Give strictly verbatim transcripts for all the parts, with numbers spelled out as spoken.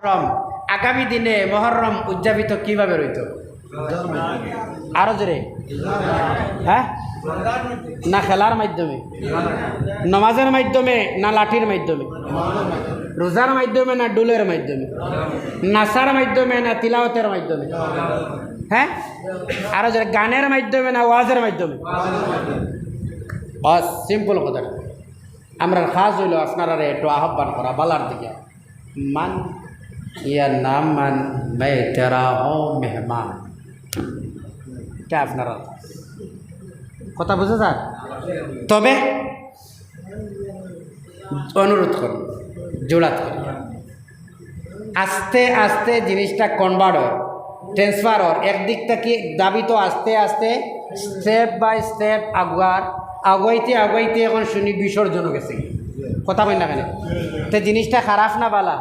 মহরম, আগামী দিনে মহরম উদযাপিত কিভাবে রইত? আরো জোরে। হ্যাঁ? না খেলার মাধ্যমে, নমাজের মাধ্যমে, না লাঠির মাধ্যমে, রোজার মাধ্যমে, না ডুলের মাধ্যমে, নাচার মাধ্যমে, না তিলাওয়াতের মাধ্যমে? হ্যাঁ? আরো জোরে, গানের মাধ্যমে না ওয়াজের মাধ্যমে? বাস, সিম্পল কথা। আমরার কাজ অইলো আপনারারে একটু আহ্বান করা বালার দিকে। মান ইয়া না মান, মে তেরা হো মেহমান। এটা আপনারার কথা, বুঝা যার? তবে অনুরোধ করুন, জোড়াত করুন। আস্তে আস্তে জিনিসটা কনভার্ট অর, ট্রান্সফার অর। একদিক থাকি দাবি তো আস্তে আস্তে, স্টেপ বাই স্টেপ আগুয়ার, আগুয়াইতে আগুয়াইতে এখন শুনি বিসর্জন গেছে। কথা কই না কেনে? তে জিনিসটা খারাপ না বালা?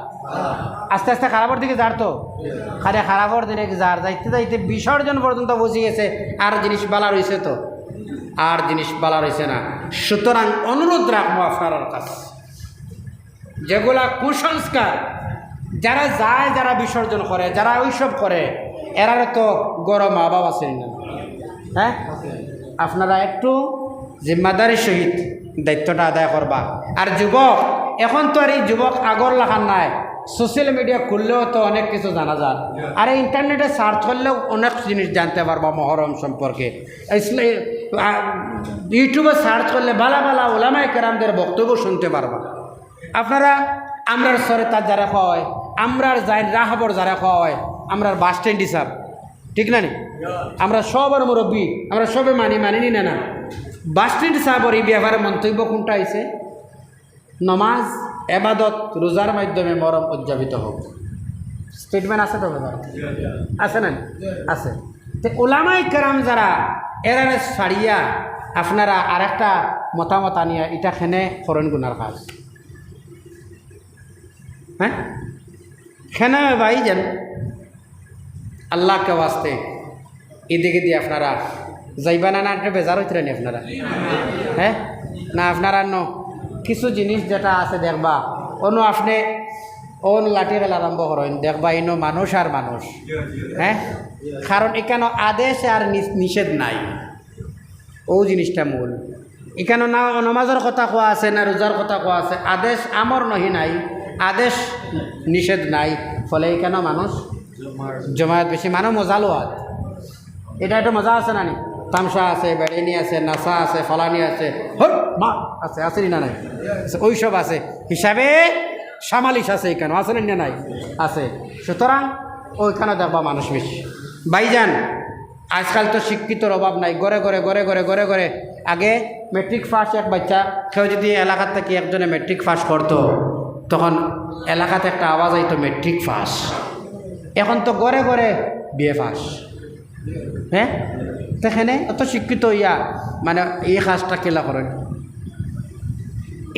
আস্তে আস্তে খারাপর দিকে যার তো, খালি খারাপর দিকে যার, যাইতে যাইতে বিসর্জন পর্যন্ত পৌঁছি গেছে। আর জিনিস বালা রইছে তো? আর জিনিস বালা রইছে না। সুতরাং অনুরোধ রাখবো আপনারার কাছে, যেগুলা কুসংস্কার, যারা যায়, যারা বিসর্জন করে, যারা ওইসব করে, এরারে তো গরম মা বাবা আছে না? হ্যাঁ, আপনারা একটু জিম্মাদারির সহিত দায়িত্বটা আদায় করবা। আর যুবক, এখন তো আর এই যুবক আগর লাখান নাই, সোশ্যাল মিডিয়া খুললেও তো অনেক কিছু জানা যায়। আর এই ইন্টারনেটে সার্চ করলেও অনেক জিনিস জানতে পারবা মহরম সম্পর্কে। ইসলে-, আ, ইউটিউবে সার্চ করলে বালা বালা ওলামায়ে কেরামদের বক্তব্য শুনতে পারবা। আপনারা, আমরার সরে তার যারা কয়, আমরার যাই রাহবর যারা কয়, আমরার বাস স্ট্যান্ড হিসাব, ঠিক না নি? আমরা সবর মুরব্বী, আমরা সবে মানি, মানি নি না, না? বাস স্ট্যান্ড হিসাবর এই ব্যাপারে মন্তব্য কোনটা আইছে? নমাজ, এবাদত, রোজার মাধ্যমে মহরম উদযাপিত হোক। স্টেটমেন্ট আছে তো ব্যাপারে? আছে না নি? আছে। তে ওলামায়ে কেরাম যারা, এরারে ছাড়িয়া আপনারা আরেকটা মতামত আনিয়া এটা কেনে করেন গুনার কাজ? হ্যাঁ, কেনে ভাই যেন আল্লাহকে ওয়াস্তে এদিকে দিয়ে আপনারা যাইবা না, না একটু বেজার হইতে নি আপনারা? হ্যাঁ, না আপনারা ন কিছু জিনিস যেটা আছে দেখবা, অনু আপনি অন লাঠি খেলা আরম্ভ করেন, দেখবা ইনো মানুষ আর মানুষ। হ্যাঁ, কারণ এখানে আদেশ আর নি-, নিষেধ নাই। ও জিনিসটা মূল। এখানে না নমাজর কথা কওয়া আছে, না রোজার কথা কওয়া আছে, আদেশ আমর নহি নাই, আদেশ নিষেধ নাই, ফলে এখানে মানুষ জমায়েত বেশি, মানে মজা লোয়াত। এটা একটা মজা আছে না নি? তামশা আছে, বেড়েনি আছে, নাচা আছে, ফালানি আছে, হট মা আছে, আছে নি না নাই? আছে, ওইসব আছে, হিসাবে সামালিশ আছে এখানে, আছে না নি না নাই? আছে। সুতরাং ওইখানে দেখবা মানুষ বেশি। ভাইজান, আজকাল তো শিক্ষিতর অভাব নাই, ঘরে ঘরে, ঘরে ঘরে, ঘরে ঘরে। আগে মেট্রিক পাস এক বাচ্চা, কেউ যদি এলাকার থেকে একজনে মেট্রিক পাস করতো, তখন এলাকাতে একটা আওয়াজ আইতো মেট্রিক পাস। এখন তো ঘরে ঘরে বিএ পাস। হ্যাঁ, সেখানে অত শিক্ষিত হইয়া মানে এই কাজটা কেলা করেন।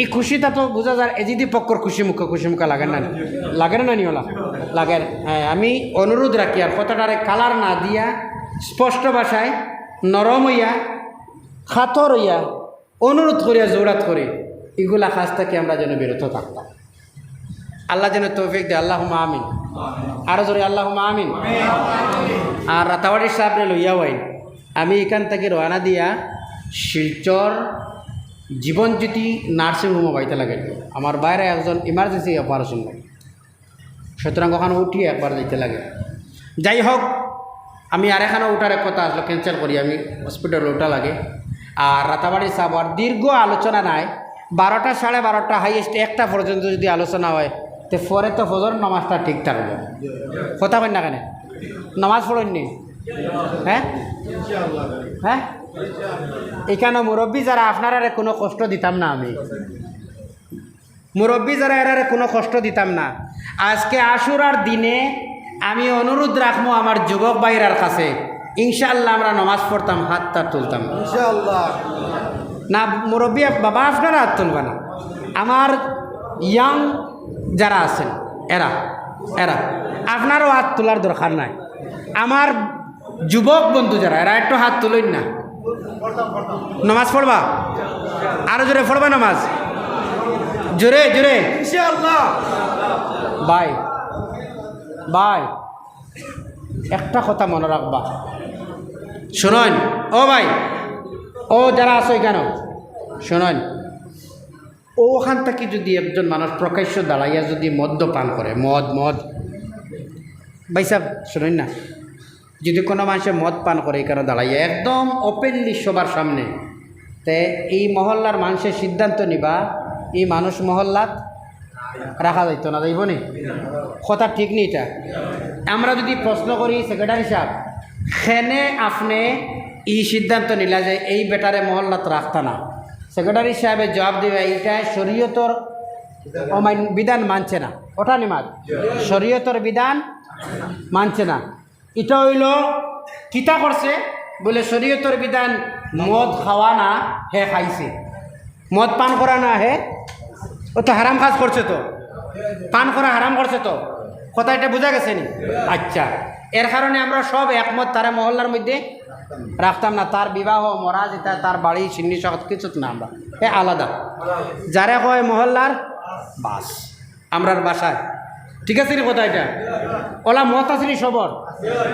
এই খুশিটা তো বুঝা যায়, এজিদি পক্ষর খুশি মুখে, খুশি মুখে লাগে না, লাগে না নি ওলা? লাগে। হ্যাঁ, আমি অনুরোধ রাখি, আর কথাটারে কালার না দিয়া স্পষ্ট ভাষায় নরম হইয়া, খাতর হইয়া, অনুরোধ করিয়া, জোরাত করি, এগুলা কাজ থেকে আমরা যেন বিরত থাকতাম। আল্লাহ যেন তৌফিক দেয়, আল্লাহুম্মা আমিন। আরো জোরে, আল্লাহুম্মা আমিন। আর রাতাবাড়ির সাহেবরে লইয়া ওয়াই, আমি এখান থেকে রওনা দিয়া শিলচর জীবনজ্যোতি নার্সিং হোমে বাইতে লাগে। আমার বাইরে একজন ইমার্জেন্সি অপারেশন লাগে, সুতরাং ওখানে উঠি একবার যাইতে লাগে। যাই হোক, আমি আর এখানে উঠার এক কথা আসলো, ক্যান্সেল করি, আমি হসপিটাল উঠা লাগে। আর রাতাবাড়ি সাহেব আর দীর্ঘ আলোচনা নাই, বারোটা, সাড়ে বারোটা, হাইয়েস্ট একটা পর্যন্ত যদি আলোচনা হয়, তে পরে তো ফজর নামাজটা ঠিক থাকবো। কথা কই না কেনে? নামাজ পড়েননি? হ্যাঁ, হ্যাঁ, এখানে মুরব্বী যারা, আপনারারে কোনো কষ্ট দিতাম না আমি। মুরব্বী যারা, এরারে কোনো কষ্ট দিতাম না। আজকে আশুরার দিনে আমি অনুরোধ রাখবো আমার যুবক ভাইরার কাছে, ইনশাআল্লাহ আমরা নামাজ পড়তাম, হাতটা তুলতাম। ইনশাআল্লাহ। না, মুরব্বী আপ-, বাবা, আপনারা হাত তুলবা না। আমার ইয়াং যারা আছেন, এরা, এরা, আপনারও হাত তোলার দরকার নাই। আমার যুবক বন্ধু যারা, এরা একটু হাত তুলইন না। নামাজ পড়বা? আরো জোরে পড়বা নামাজ? জোরে, জোরে। ইনশাআল্লাহ। ভাই, ভাই, একটা কথা মনো রাখবা, শুনইন, ও ভাই, ও যারা আছো এখানো, শুনইন, ওখান থাকি যুদি একজন মানুষ প্রকাশ্য দাঁড়াইয়া যুদি মদ্যপান করে, মদ, মদ, ভাই সাহেব, শুনইন না, যুদি কোনো মানষে মদ পান করে এখানো দাঁড়াইয়া একদম ওপেনলি সবার সামনে, তে এই মহল্লার মানষে সিদ্ধান্ত নিবা, এই মানুষ মহল্লাত রাখা যাইতো না, যাইবো নি? কথা ঠিক নি ইটা? আমরা যুদি প্রশ্ন করি, "সেক্রেটারি সাহেব, কেনে আপনে ই সিদ্ধান্ত নিলা যে এই বেটারে মহল্লাত রাখতা না?" সেক্রেটারি সাহেবে জবাব দিবা, "ইটায় শরীয়তর অমাইন-, বিধান মানছে না।" ওটা নি মাত? শরীয়তর বিধান মানছে না। ইটা অইলো, কিতা করছে? বলে, শরীয়তর বিধান মদ খাওয়া না, হে খাইছে। মদ পান করা না, হে, ও তো হারাম কাজ করছে তো, পান করা হারাম করছে তো। কথা ইটা বুঝা গেছে নি? আচ্ছা, এর কারণে আমরা সব একমত, তারে মহল্লার মধ্যে রাখতাম না। তার বিবাহ, মরা যেটা, তার বাড়ি, সিন্নি সব কিছু না, আমরা এ আলাদা। যারে কয় মহল্লার, বাস, আমরার বাসায়। ঠিক আছে নি কথা ইটা? ওলা মত আছে নি সবর?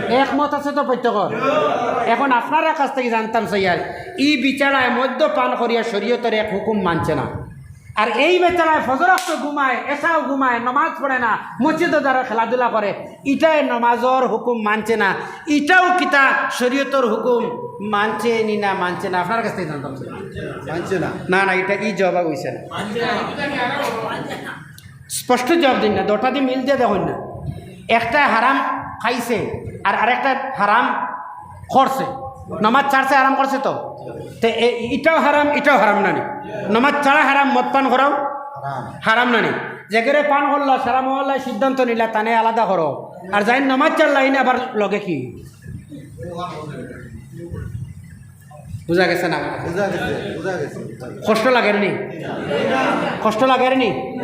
এক মত আছে তো প্রত্যেকর? এখন আপনারার কাছ থাকি জানতাম চাইয়ার, ই বেচারায় মদ্যপান করিয়া শরীয়তর এক হুকুম মানছে না, আর এই বেচারায় ফজর অক্ত ঘুমায়, এশাও ঘুমায়, নমাজ পড়ে না, মসজিদো যারা খেলাধুলা করে, ইটায় নমাজর হুকুম মানছে না, ইটাও কিতা শরীয়তর হুকুম মানছে নি না মানছে না? আপনারার কাছ থাকি জানতাম চাইয়ার। মানছে না। না, না, ইটা ই জবাব অইছে না। স্পষ্ট জবাব দিন না, দুটা দি মিল দিয়া দেখইন না। একটা হারাম খাইছে আর আরেকটা হারাম করছে। নমাজ ছাড়ছে, হারাম করছে তো। তে এ-, ইটাও হারাম, ইটাও হারাম না নি? নমাজ ছাড়া হারাম, মদ পান করাও হারাম। হারাম না নি? যেগেরে পান করলা, সারা মহল্লায় সিদ্ধান্ত নিলা, তানে আলাদা করো। আর যাইন নমাজ ছাড়লা, ইন আবার লগে কি? বুঝা গেছে না? বুঝা গেছে, বুঝা গেছে, বুঝা গেছে। কষ্ট লাগের নি? কষ্ট লাগের নি?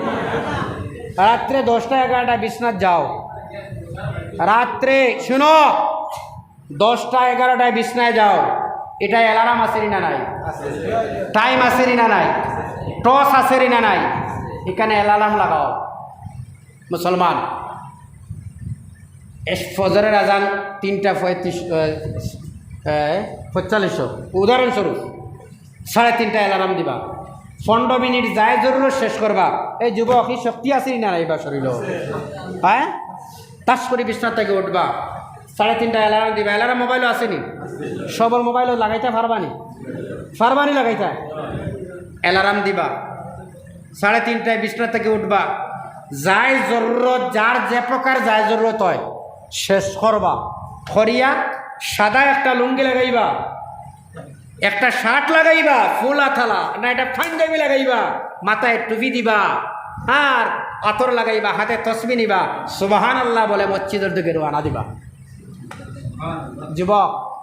রাত্রে দশটা এগারোটায় বিছনাত যাও। রাত্রে, শুনো, দশটা এগারোটায় বিছনায় যাও। ইটা অ্যালার্ম আছে নি না নাই? টাইম আছে নি না নাই? টর্চ আছে নি না নাই? ইখানে অ্যালার্ম লাগাও। মুসলমান, এস-, ফজরের আজান তিনটা পঁয়ত্রিশ, এ, এ, পঁয়তাল্লিশ, উদাহরণস্বরূপ, সাড়ে তিনটা অ্যালার্ম দিবা, পনেরো মিনিট যায় জরুরত শেষ করবা। এই যুবক, ই শক্তি আছে নি না নাই বা শরীরো? হ্যাঁ, তাস করি বিছনা থাকি উঠবা, সাড়ে তিনটা অ্যালার্ম দিবা। অ্যালার্ম মোবাইলো আছে নি? সবর মোবাইলো লাগাইতা পারবা নি? পারবা নি লাগাইতা? অ্যালার্ম দিবা, সাড়ে তিনটায় বিছনা থাকি উঠবা, যায় জরুরত, যার যে প্রকার যায় জরুরত অয়, শেষ করবা। করিয়া সাদা একটা লুঙ্গি লাগাইবা, একটা শার্ট লাগাইবা, ফুলা থালা, না একটা পাঞ্জাবি লাগাইবা, মাথায় টুপি দিবা, আর আতর লাগাইবা, হাতে তসবি নিবা, সুবহানাল্লাহ বলে মসজিদর দিকে রওয়ানা দিবা। যুবক,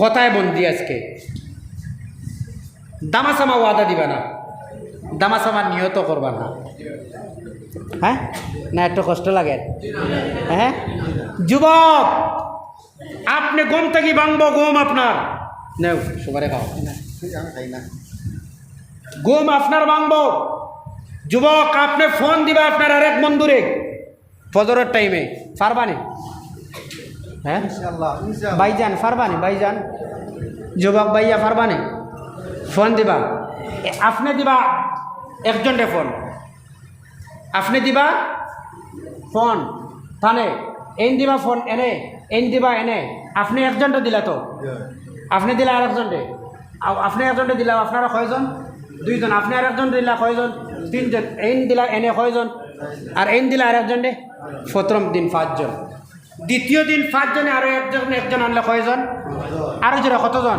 কথায় বন্দি আজকে। দামাসামা ওয়াদা দিবা না, দামাসামা নিয়ত করবা না। হ্যাঁ, না একটু কষ্ট লাগে? হ্যাঁ, যুবক, আপনে ঘুম থাকি ভাঙবো, ঘুম আপনার। নেও, সবারে খাও। ঘুম আপনার ভাঙবো। যুবক, আপনে ফোন দিবা আপনার আরেক বন্ধুরে। ফজরর টাইমে পারবা নি? হ্যাঁ? ইনশাআল্লাহ, ইনশাআল্লাহ। ভাইজান, পারবা নি? ভাইজান, যুবক ভাইয়া, পারবা নি? ফোন দিবা। এ, আপনে দিবা একজনরে ফোন, আপনে দিবা ফোন তানে, এইন দিবা ফোন এনে, এইন দিবা এনে। আপনে একজনরে দিলা তো, আপনে দিলা আরেকজনরে। আ-, আপনে একজনরে দিলা, আপনারা কয়জন? দুইজন। আপনে আরেকজনরে দিলা কয়জন? তিনজন। এইন দিলা এনে কয়জন? আর এইন দিলা আরেকজনরে? প্রথম দিন পাঁচজন, দ্বিতীয় দিন পাঁচজনে আরো একজন, একজন আনলে কয়জন? আরো জোরে কতজন?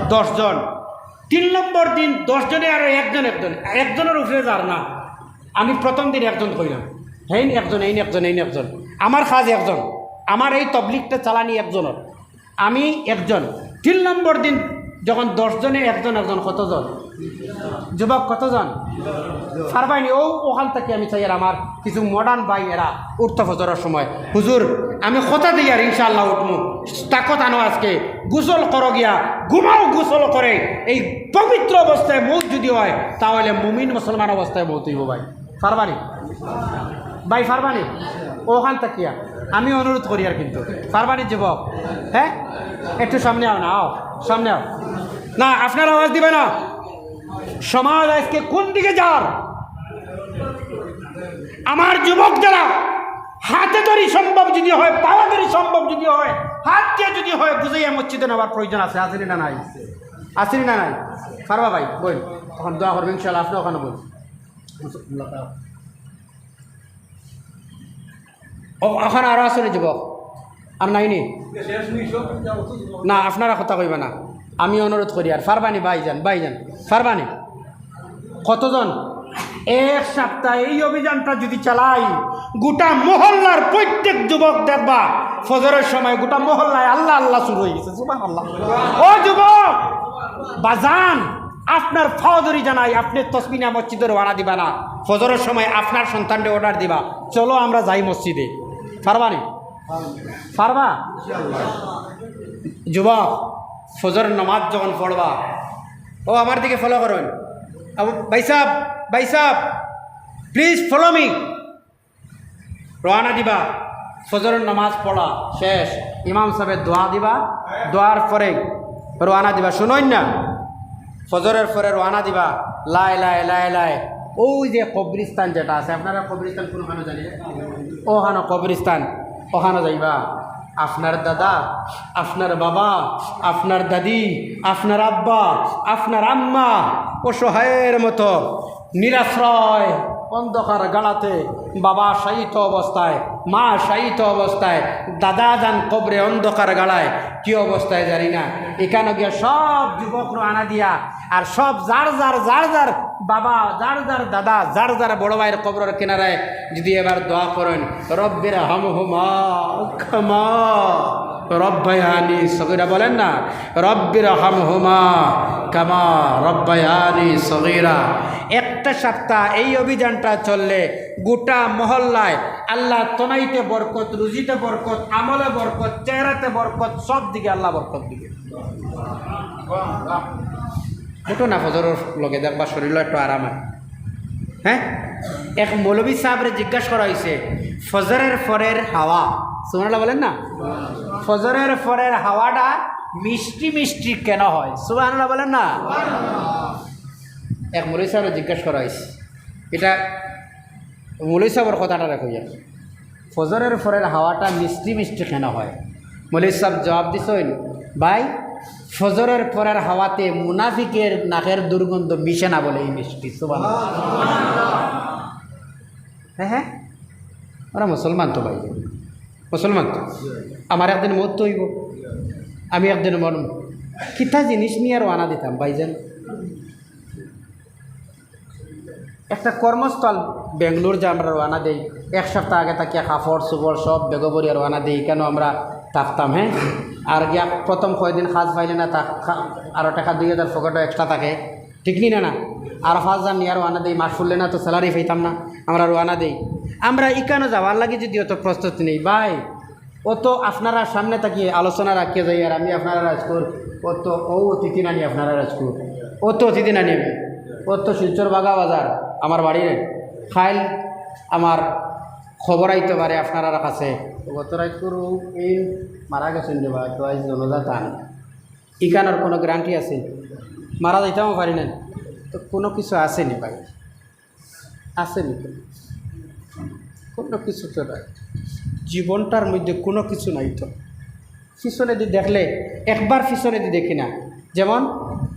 দশজন। তিন নম্বর দিন দশজনে আরো একজন, একজন, একজনর উপরে যার না। আমি প্রথম দিন একজন কইলাম, হেইন একজন, এইন একজন, এইন একজন। আমার কাজ একজন, আমার এই তবলিগটা চালানি একজনর। আমি একজন। তিন নম্বর দিন যখন দশজনে একজন একজন, কতজন? যুবক কতজন? পারবা নি? ও, ওখান থাকি আমি চাইয়ার আমার কিছু মডার্ন ভাই এরা উঠতা ফজরর সময়, "হুজুর, আমি কথা দিয়ার ইনশাআল্লাহ উঠমু, তাকত আনো আজকে, গোসল করো গিয়া, ঘুমাও গোসল করে, এই পবিত্র অবস্থায় মউত যদি অয়, তাহলে মুমিন মুসলমান অবস্থায় মউত অইবো ভাই।" পারবা নি? ভাই, পারবানি? ওখান থাকিয়া আমি অনুরোধ করিয়ার, কিন্তু পারবানি যুবক? হ্যাঁ, একটু সামনে আও না, আও, সামনে আও। না, আপনারা আওয়াজ দিবা না। সমাজ আজকে কোন দিকে যার? আমার যুবক যারা, হাতে ধরি সম্ভব যদি হয়, পাওয়া ধরি সম্ভব যদি হয়, হাত দিয়া যদি হয়, বুঝাইয়া মসজিদো নেওয়ার প্রয়োজন আছে, আছে নি না নাই? আছে নি না নাই? পারবা ভাই, বইন, তখন দোয়া করবে ইনশাআল্লাহ। আপনি ওখানো বইন। ও, ওখানো আরো আছে নি যুবক? আর নাই নি? না, আপনারা কথা কইবা না। আমি অনুরোধ করিয়ার, পারবানি ভাইজান, ভাইজান, পারবানি? কতজন? এক সপ্তাহ এই অভিযানটা যদি চালাই, গোটা মহল্লার প্রত্যেক যুবক দেখবা, ফজরের সময় গোটা মহল্লায় আল্লাহ আল্লাহ শুরু হয়ে গেছে। সুবহানাল্লাহ। ও যুবক, বাজান, আপনার পাও ধরি জানাই, আপনি তসবিহ নিয়া মসজিদো রওয়ানা দিবা না। ফজরের সময় আপনার সন্তানরে অর্ডার দিবা, "চলো আমরা যাই মসজিদে।" পারবা নি? পারবা? যুবক, ফজরের নামাজ যখন পড়বা, ও আমার দিকে ফলো করুন। আবু, ভাই সাহেব, ভাই সাহেব, please follow me। রওয়ানা দিবা, ফজরের নামাজ পড়া শেষ, ইমাম সাহেবে দোয়া দিবা, দোয়ার পরে রওয়ানা দিবা। শুনইন না, ফজরের পরে রওয়ানা দিবা, লাই লাই লাই লাই, ওই যে কবরিস্তান যেটা আছে, আপনারা কবরিস্তান কোনখানো জানি না? ওখানো কবরিস্তান, ওখানো যাইবা। আপনার দাদা, আপনার বাবা, আপনার দাদি, আপনার আব্বা, আপনার আম্মা অসহায়ের মতো নিরাশ্রয় অন্ধকার গাড়াতে, বাবা শায়িত অবস্থায়, মা শায়িত অবস্থায়, দাদা যান কবরে অন্ধকার গাড়ায়, কি অবস্থায় জানি না। এখানো গিয়া সব যুবক রওয়ানা দিয়া, আর সব যার যার, যার যার বাবা, যার যার দাদা, যার যার বড় ভাইর কবরের কিনারায় যদি এবার দোয়া করেন, "রব্বির হামহুমা কামা রব্বায়ানি সগীরা", বলেন না, "রব্বির হামহুমা কামা রব্বায়ানি সগীরা।" একটা সপ্তাহ এই অভিযানটা চললে গোটা মহল্লায় আল্লাহ তনাইতে বরকত, রুজিতে বরকত, আমলে বরকত, চেহারাতে বরকত, সব দিকে আল্লাহ বরকত দিবে। ঘটনা ফজরের লগে দেখবা শরীরও একটু আরাম হয়। হ্যাঁ, এক মৌলভী সাহেবরে জিজ্ঞাসা করা হয়েছে, "ফজরের পরের হাওয়া", সুবহানাল্লাহ বলেন না, "ফজরের পরের হাওয়াটা মিষ্টি মিষ্টি কেন হয়?" সুবহানাল্লাহ বলেন না। এক মৌলভী সাহেবরে জিজ্ঞাসা করা হয়েছে, এটা মৌলভী সাহেবর কথাটা রাখো, "ফজরের পরের হাওয়াটা মিষ্টি মিষ্টি কেন হয়?" মৌলভী সাহেব জবাব দিছইন, "ভাই, ফজরের পরের হাওয়াতে মুনাফিকের নাকের দুর্গন্ধ মিশে না বলে এই মিষ্টি।" সুবহানাল্লাহ। হ্যাঁ, হ্যাঁ, ওরা মুসলমান তো ভাই, মুসলমান তো। আমার একদিন মউত তো হইব, আমি একদিন মরমু। কিতা জিনিস নিয়া রওয়ানা দিতাম ভাইজান? একটা কর্মস্থল বেঙ্গালুর যে আমরা রওয়ানা দেই, এক সপ্তাহ আগে থাকিয়া কাপড় চোপড় সব বেগো ভরিয়া রওয়ানা দেই, কেন আমরা থাকতাম, হ্যাঁ? আর গিয়া প্রথম কয়দিন কাজ পাইলে না, তা খা-, আরো টাকা দুই হাজার পকেটো এক্সট্রা থাকে, ঠিক নি না? না, আর পাঁচ হাজার নিয়া রওয়ানা দেই, মাস ফুরলে না তো স্যালারি পাইতাম না, আমরা রওয়ানা দেই। আমরা ইকানো যাওয়ার লাগি যদি অত প্রস্তুতি নেই ভাই, অত আপনারা সামনে থাকি আলোচনা রাখিয়া যাই, আর আমি আপনারা রাজকুর, অত ও অতিথি নানি আপনারা রাজকুর, অত অতিথি নানি আমি, অত শিলচর বাগা বাজার আমার বাড়ির। খাইল আমার খবর আইতে পারে আপনারার কাছে। গত রাইতকুর এই মারা গেছেন রে ভাই, তো আজ জনাজা তান। ইকানোর কোনো গ্যারান্টি আছে? মারা যাইতামও পারি না, তো কোনো কিছু আছে নি ভাই। আছে নি? কোনো কিছু তো নাই। জীবনটার মধ্যে কোনো কিছু নাই তো। পিছনেদি দেখলে, একবার পিছনেদি দেখি না। যেমন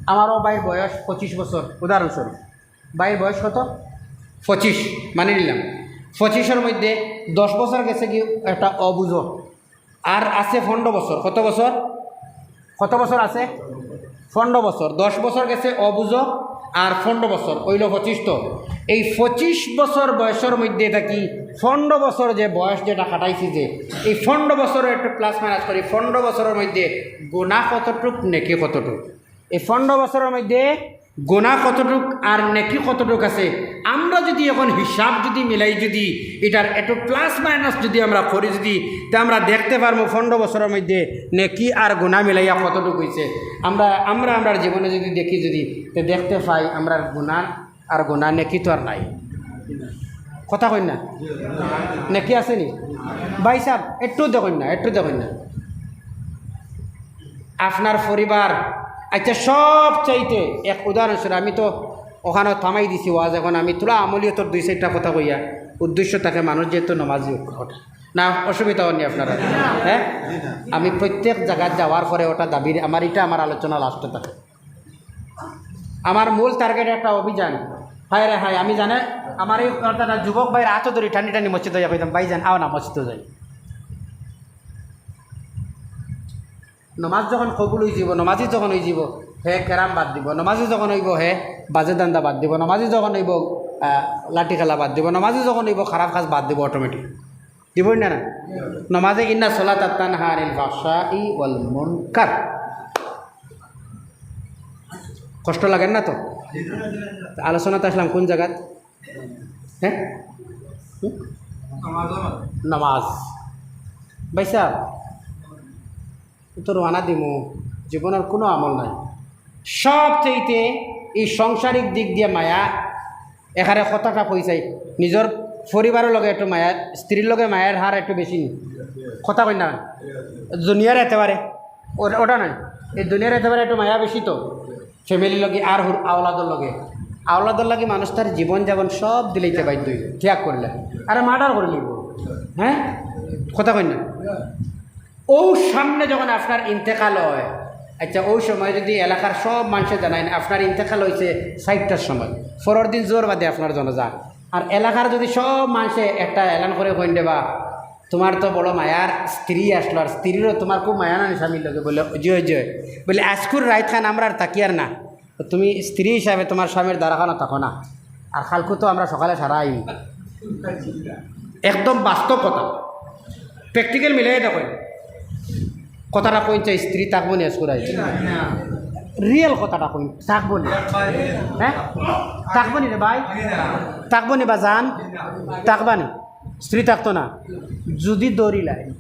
আমারও ভাইর বয়স পঁচিশ বছর, উদাহরণস্বরূপ। ভাইর বয়স কত? পঁচিশ, মানি নিলাম। পঁচিশর মধ্যে দশ বছর গেছে কি একটা অবুঝো, আর আছে পনেরো বছর। কত বছর? কত বছর আছে? পনেরো বছর। দশ বছর গেছে অবুঝো, আর পনেরো বছর, অইলো পঁচিশ। তো এই পঁচিশ বছর বয়সর মধ্যে থাকি পনেরো বছর যে বয়স যেটা কাটাইছি, যে এই পনেরো বছর একটু প্লাস মাইনাস করি, পনেরো বছরর মধ্যে গুনাহ কতটুক, নেকি কতটুক? এই পনেরো বছরর মধ্যে গুনাহ কতটুক আর নেকি কতটুক আছে, আমরা যদি এখন হিসাব যদি মিলাই, যদি এটার একটু প্লাস মাইনাস যদি আমরা করি যদি, তে আমরা দেখতে পারমু পনেরো বছরর মধ্যে নেকি আর গুনাহ মিলাইয়া কতটুক হইছে। আমরা, আমরা, আমরার জীবনে যদি দেখি যদি, তে দেখতে পাই আমরার গুনাহ আর গুনাহ, নেকি তো আর নাই। কথা কইন না? নেকি আছে নি? ভাই সাহেব, একটু দেখইন না, একটু দেখইন না। আপনার পরিবার, আচ্ছা, সব চাইতে এক উদাহরণস্বরূপ, আমি তো ওখানে থামাই দিছি ওয়াজ, এখন আমি থুড়া আমলিয়তর দুই চাইরটা কথা কইয়া, উদ্দেশ্য থাকে মানুষ যেহেতু নমাজি হোক, কথা না, অসুবিধা হয়নি আপনারা, হ্যাঁ? আমি প্রত্যেক জায়গায় যাওয়ার পরে ওটা দাবি, আমার এটা আমার আলোচনা লাস্টে থাকে। আমার মূল টার্গেট একটা অভিযান। হায় রে হায়, আমি জানে আমার এই অর্থাৎ যুবক ভাইর হাতও ধরি টানি টানি মসজিদ হইয়া কইতাম, "ভাইজান, আও না, মসজিদও যাই।" নমাজ যখন কবুল হয়ে যাব, নমাজি যখন হয়ে যাব, হে কেরাম বাদ দিব। নমাজি যখন হইব, হে বাজে ধান্দা বাদ দিব। নমাজি যখন হইব, আহ, লাঠি খেলা বাদ দিব। নমাজি যখন হইব, খারাপ কাজ বাদ দিব অটোমেটিক। দিবই না, না? নমাজে ইন্না সলাতা তানহা আনিল ফাহশাই ওয়াল মুনকার। কষ্ট লাগে না তো? তা আলোচনাতে আসলাম কোন জায়গাত? হ্যাঁ? হুম? নামাজ। ভাই সাহেব, তো রওনা দিমু, জীবনের কোনো আমল নাই। সব চাইতে এই সাংসারিক দিক দিয়ে মায়া, এখানে কথাটা কই চাই, নিজের পরিবারের লগে একটু মায়া, স্ত্রীর লগে মায়ার হার একটু বেশি নি? কথা কই না? দুনিয়ার একেবারে, ও-, ওটা নয়, এই দুনিয়ার একেবারে একটু মায়া বেশি তো, ফ্যামিলির লগে আর হুর-, আওলাদর লগে। আওলাদর লগে মানুষ তার জীবন যাপন সব দিলাইতে বাধ্য হইব, ত্যাগ করলে। আরে মার্ডার করে নিব, হ্যাঁ? কথা কই না? ও সামনে যখন আপনার ইন্তেকাল হয়, আচ্ছা, ওই সময় যদি এলাকার সব মানুষে জানাইন আপনার ইন্তেকাল হয়েছে চাইরটার সময়, পরের দিন জোর বাদে আপনার জানাজা, আর এলাকার যদি সব মানুষে একটা এলান করে কইন দেবা, "তোমার তো বড় মায়ার স্ত্রী আসলো, আর স্ত্রীরও তোমার খুব মায়া নানি স্বামীর লগে?" বলে, "জি, জি।" বলে, "আজকুর রাইত খান আমরা আর থাকি আর না, তো তুমি স্ত্রী হিসাবে তোমার স্বামীর দ্বারা খানো থাকো না, আর কালকু তো আমরা সকালে সারা আইম।" একদম বাস্তব কথা, প্র্যাকটিক্যাল মিলাই দেখো। কথাটা কইন চাই, স্ত্রী থাকবো নি আজকুর রাইত? রিয়েল কথাটা কইন, থাকবো নি? হ্যাঁ, থাকবো নি রে ভাই? থাকবো নি বা জান? থাকবা নি? স্ত্রী থাকতো না যদি দৌড়ি লাই,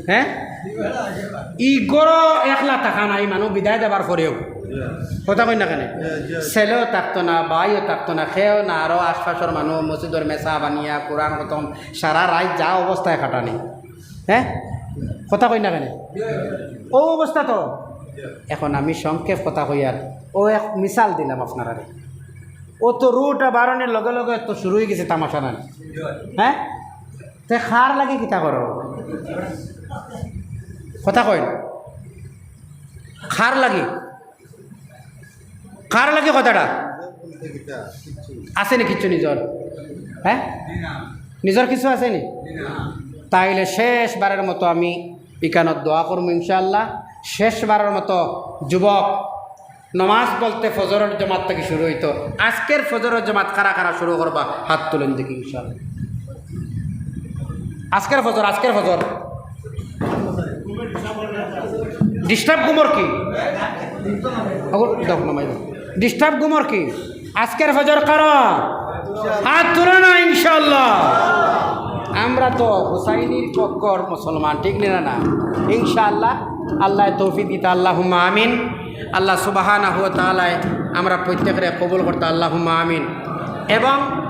হ্যাঁ? ই গরো একলা থাকা নাই, মানুষ বিদায় দেবার পরেও। কথা কই না কেনে? ছেলেও থাকতো না, ভাইও থাকতো না, কেউ না, আরো আশপাশর মানুষ, মসজিদর মেসা বানিয়া, কোরআন খতম, সারা রাইত যা অবস্থায় কাটানি। হ্যাঁ? কথা কই না কেনে? ও অবস্থা তো। এখন আমি সংক্ষেপ কথা কইয়ার, ও এক মিসাল দিলাম আপনারারে। ও তো রুটা বারনির লগে লগে তো শুরু হয়ে গেছে তামাশা না, হ্যাঁ? তে কার লাগি কিতা করো? কথা কইন। কার লাগি? কার লাগি কথাটা? আছে নি কিচ্ছু নিজর? হ্যাঁ? নিজর কিছু আছে নি? তাইলে শেষবারের মতো আমি ইকানত দোয়া করমু ইনশাআল্লাহ। শেষবারের মতো যুবক, নমাজ বলতে ফজরর জমাত থাকি শুরু হইতো। আজকের ফজরর জমাত কারা কারা শুরু করবা, হাত তুলেন দেখি ইনশাআল্লাহ। আজকের ফজর, আজকের ফজর। ডিস্টার্ব ঘুমর কি? ডিস্টার্ব ঘুমর কি? আজকের ফজর কারা? হাত তুলো না ইনশাআল্লাহ। আমরা তো হুসাইনির পক্ষর মুসলমান, ঠিক না? না, ইনশাআল্লাহ। আল্লাহ তৌফিক দিতা, আল্লাহুম্মা আমিন। আল্লাহ সুবহানাহু ওয়া তাআলায় আমরা প্রত্যেকরে কবুল করতা, আল্লাহুম্মা আমিন। এবং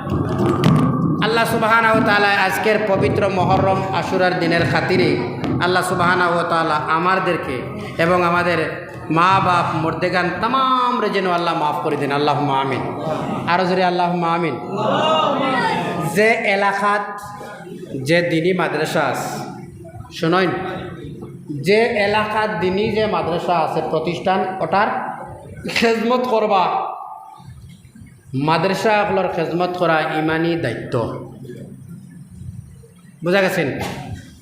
আল্লাহ সুবহানাহু ওয়া তাআলায় আজকের পবিত্র মহরম আশুরার দিনের খাতিরে আল্লাহ সুবহানাহু ওয়া তাআলা আমাদেরকে এবং আমাদের মা বাপ মুর্দেগান তামামরে যেন আল্লাহ মাফ করে দেন, আল্লাহুম্মা আমিন। আরো জোরে আল্লাহুম্মা আমিন। যে এলাকাত যে দিনী মাদ্রাসা আছে, শুনইন, যে এলাকাত দিনী যে মাদ্রাসা আছে প্রতিষ্ঠান, ওটার খেদমত করবা। মাদ্রাসা অকলর খেদমত করা ইমানি দায়িত্ব। বুঝা গেছে নি?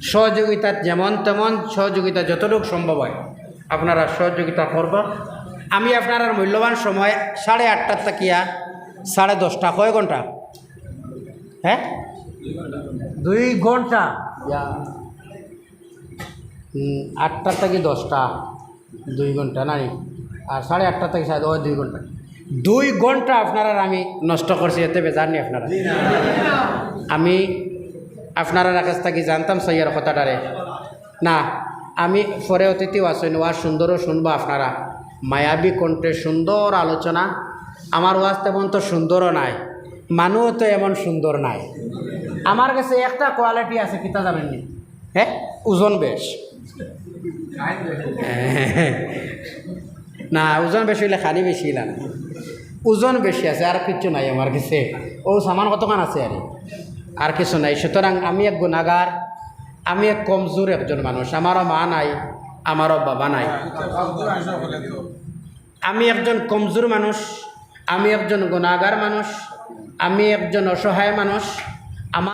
সহযোগিতা যেমন তেমন সহযোগিতা যতটুকু সম্ভব হয় আপনারা সহযোগিতা করবা। আমি আপনারার মূল্যবান সময় সাড়ে আটটা থাকিয়া সাড়ে দশটা, কয় ঘন্টা? হ্যাঁ, দুই ঘন্টা। ইয়া। হুম, আটটা থাকি দশটা, দুই ঘন্টা নাই, আর সাড়ে আটটা থাকি সাড়ে, ওই দুই ঘন্টা। দুই ঘন্টা আপনারার আমি নষ্ট করছি, এতে বেজার নি আপনারা? আমি আপনারার কাছ থাকি জানতাম চাইয়ার কথাটারে। না, আমি পরে অতিথিও আছইন, ওয়াজ সুন্দরও শুনবা আপনারা। মায়াবী কণ্ঠে সুন্দর আলোচনা, আমার ওয়াজ তেমন তো সুন্দরও নাই, মানুও তো এমন সুন্দর নাই। আমার গেছে একটা কোয়ালিটি আছে, কিতা জানইননি? হ্যাঁ, ওজন বেশ। না, ওজন বেশি অইলে খানি বেশি অইলা না। ওজন বেশি আছে, আর কিচ্ছু নাই আমার গেছে। অউ সামান কতখান আছে আর, আর কিছু নাই। সুতরাং আমি এক গুনাগার, আমি এক কমজোর একজন মানুষ। আমারও মা নাই, আমারও বাবা নাই। আমি একজন কমজোর মানুষ, আমি একজন গুনাগার মানুষ, আমি একজন অসহায় মানুষ।